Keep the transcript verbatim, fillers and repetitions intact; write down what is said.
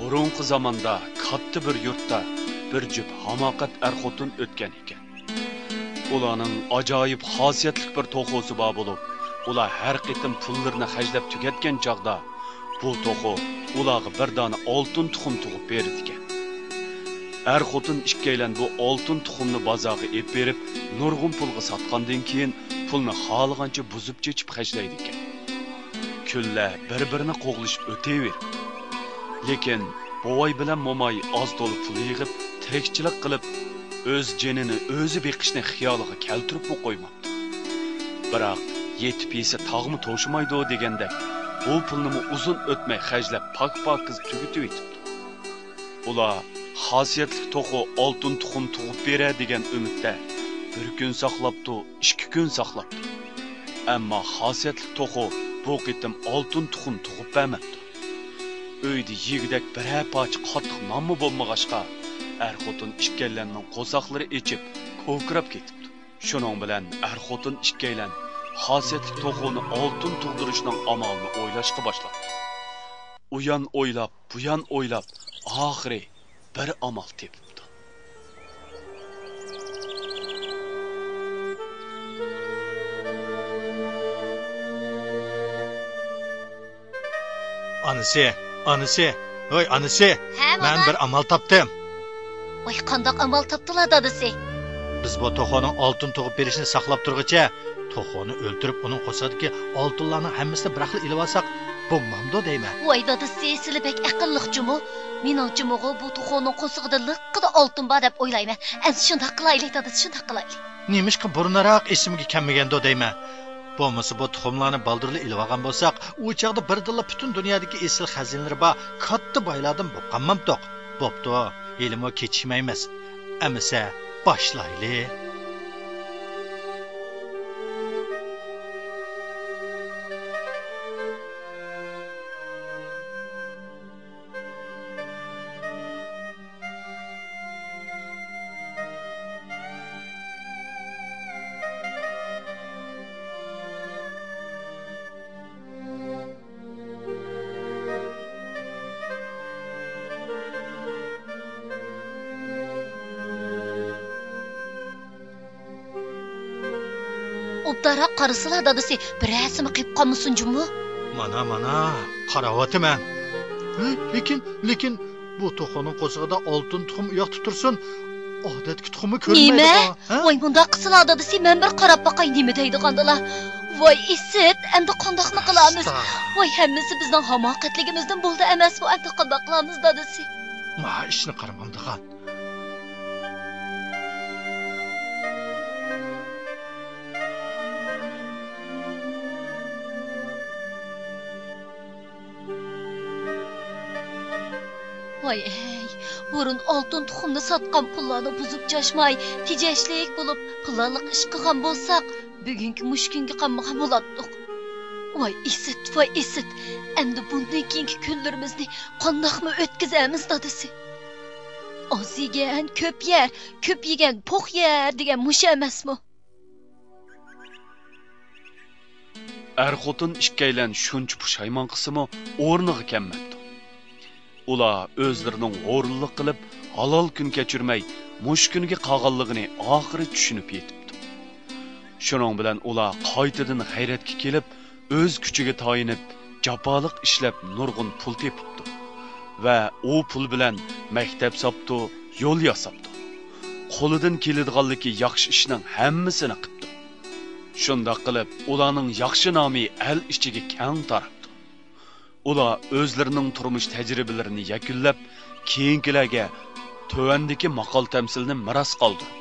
بۇرۇنقى زاماندا كاتتا بىر يۇرتتا بىر جۈپ ھاماقەت ئەر-خوتۇن ئۆتكەن ئىكەن. ئۇلارنىڭ ئاجايىپ خاسىيەتلىك بىر توخۇسى بار بولۇپ، ئۇلار ھەر قېتىم پۇللىرىنى خەجلەپ تۈگەتكەن چاغدا، بۇ توخۇ ئۇلارغا بىر دانە ئالتۇن تۇخۇم تۇغۇپ بېرىدىكەن. ئەر-خوتۇن ئىككىيلەن بۇ ئالتۇن تۇخۇمنى بازارغا ئېلىپ بېرىپ، نۇرغۇن پۇلغا ساتقاندىن كېيىن، پۇلنى خالىغانچە بۇزۇپ-چېچىپ خەجلەيدىكەن. كۈنلەر بىر-بىرىنى قوغلىشىپ ئۆتۈۋېرىپتۇ. لېكىن بوۋاي بىلەن موماي ئاز-تولا پۇل يىغىپ، تىرىكچىلىك قىلىپ، ئۆز جېنىنى ئۆزى بېقىشنى خىيالىغا كەلتۈرۈپمۇ قويماپتۇ. بىراق، يېتىپ يېسە تاغمۇ توشىمايدۇ دېگەندەك، بۇ پۇلنىمۇ ئۇزۇن ئۆتمەي خەجلەپ، پاك-پاكىز تۈگىتىۋېتىپتۇ. ئۇلار خاسىيەتلىك توخۇ ئالتۇن تۇخۇم تۇغۇپ بېرەر دېگەن ئۈمىدتە بىر كۈن ساقلاپتۇ، ئىككى كۈن ساقلاپتۇ. ئەمما خاسىيەتلىك توخۇ بۇ قېتىم ئالتۇن تۇخۇم تۇغۇپ بەرمەپتۇ. ئۆيدە يېگۈدەك بىرەر پارچە قاتتىق نانمۇ بولمىغاچقا، ئەر-خوتۇن ئىككىيلەننىڭ قورساقلىرى ئېچىپ، كوكىراپ كېتىپتۇ. شۇنىڭ بىلەن ئەر-خوتۇن ئىككىيلەن خاسىيەتلىك توخۇنى ئالتۇن تۇغدۇرۇشنىڭ ئامالىنى ئويلاشقا باشلاپتۇ. ئۇيان ئويلاپ، بۇيان ئويلاپ، ئاخىرى بىر ئامال تېپىپتۇ. ئانىسى، ئانىسى، ھوي ئانىسى، ھە، مەن مانا. بىر ئامال تاپتىم. ۋاي، قانداق ئامال تاپتىلا، دادىسى؟ بىز بۇ توخۇنىڭ ئالتۇن تۇغۇپ بېرىشىنى ساقلاپ تۇرغۇچە، توخۇنى ئۆلتۈرۈپ، ئۇنىڭ قورسىقىدىكى ئالتۇنلارنىڭ ھەممىسىنى بىراقلا ئېلىۋالساق بولمامدۇ دەيمەن. ۋاي، دادىسى، سىلى بەك ئەقىللىق جۇمۇ. مېنىڭچىمۇغۇ بۇ توخۇنىڭ قورسىقىدا لىققىدە ئالتۇن بار دەپ ئويلايمەن. ئەمسە شۇنداق قىلايلى، دادىسى، شۇنداق قىلايلى. نېمىشقا بۇرۇنراق ئېسىمگە كەلمىگەندۇ دەيمەن. بولمىسا بۇ تۇخۇملارنى بالدۇرلا ئېلىۋالغان بولساق، ئۇ چاغدا بىردىنلا پۈتۈن دۇنيادىكى ئېسىل خەزىنىلىرى بار كاتتا بايلاردىن بولۇپ قالمامتۇق. بوپتۇ، ھېلىمۇ كېچىكمەيمىز. ئەمىسە، باشلايلى. ئوبدانراق قارىسىلا، دادىسى، بىرەرسىمۇ قېلىپ قالمىسۇن جۇمۇ. مانا، مانا، قاراۋاتىمەن. ھە، لېكىن، لېكىن بۇ توخۇنىڭ قورسىقىدا ئالتۇن تۇخۇم ئۇياقتا تۇرسۇن، ئادەتتىكى تۇخۇممۇ كۆرۈنمەيدىغۇ، نېمە؟ ھە؟ ۋاي، مۇنداق قىلسىلا، دادىسى، مەن بىر قاراپ باقاي، نېمە دەيدىغاندىلا. ۋاي، ئىسىت، ئەمدى قانداقنى قىلامىز؟ ئۇستا. ۋاي، ھەممىسى بىزنىڭ ھاماقەتلىكىمىزدىن بولدى ئەمەسمۇ، ئەمدى قانداق قىلامىز، دادىسى؟ ما ئىشنى قارىمامدىغان. ۋاي ئەي، بۇرۇن ئالتۇن تۇخۇمنى ساتقان پۇللارنى بۇزۇپ چاچماي، تېجەشلىك بولۇپ، پىلانلىق ئىش قىلغان بولساق، بۈگۈنكى مۇشۇ كۈنگە قالمىغان بولاتتۇق. ۋاي ئىسىت، ۋاي ئىسىت، ئەمدى بۇندىن كېيىنكى كۈنلىرىمىزنى قانداقمۇ ئۆتكۈزەمىز، دادىسى؟ ئاز يېگەن كۆپ يەر، كۆپ يېگەن پوق يەر دېگەن مۇشۇ ئەمەسمۇ؟ ئەر-خوتۇن ئىككىيلەن شۇنچە پۇشايمان قىلسىمۇ، ئورنىغا كەلمەپتۇ. ئۇلار ئۆزلىرىنىڭ ھورۇنلۇق قىلىپ، ھالال كۈن كەچۈرمەي، مۇشۇ كۈنگە قالغانلىقىنى ئاخىرى چۈشىنىپ يېتىپتۇ. شۇنىڭ بىلەن ئۇلار قايتىدىن غەيرەتكە كېلىپ، ئۆز كۈچىگە تايىنىپ، جاپالىق ئىشلەپ، نۇرغۇن پۇل تېپىپتۇ ۋە ئۇ پۇل بىلەن مەكتەپ ساپتۇ، يول ياساپتۇ. قولىدىن كېلىدىغانلىكى ياخشى ئىشنىڭ ھەممىسىنى قىپتۇ. شۇنداق قىلىپ، ئۇلارنىڭ ياخشى نامى ئەل ئىچىگە كەڭ تاراپتۇ. ئۇلار ئۆزلىرىنىڭ تۇرمۇش تەجرىبىلىرىنى يەكۈنلەپ، كېيىنكىلەرگە تۆۋەندىكى ماقال-تەمسىلنى مىراس قالدۇرۇپتۇ.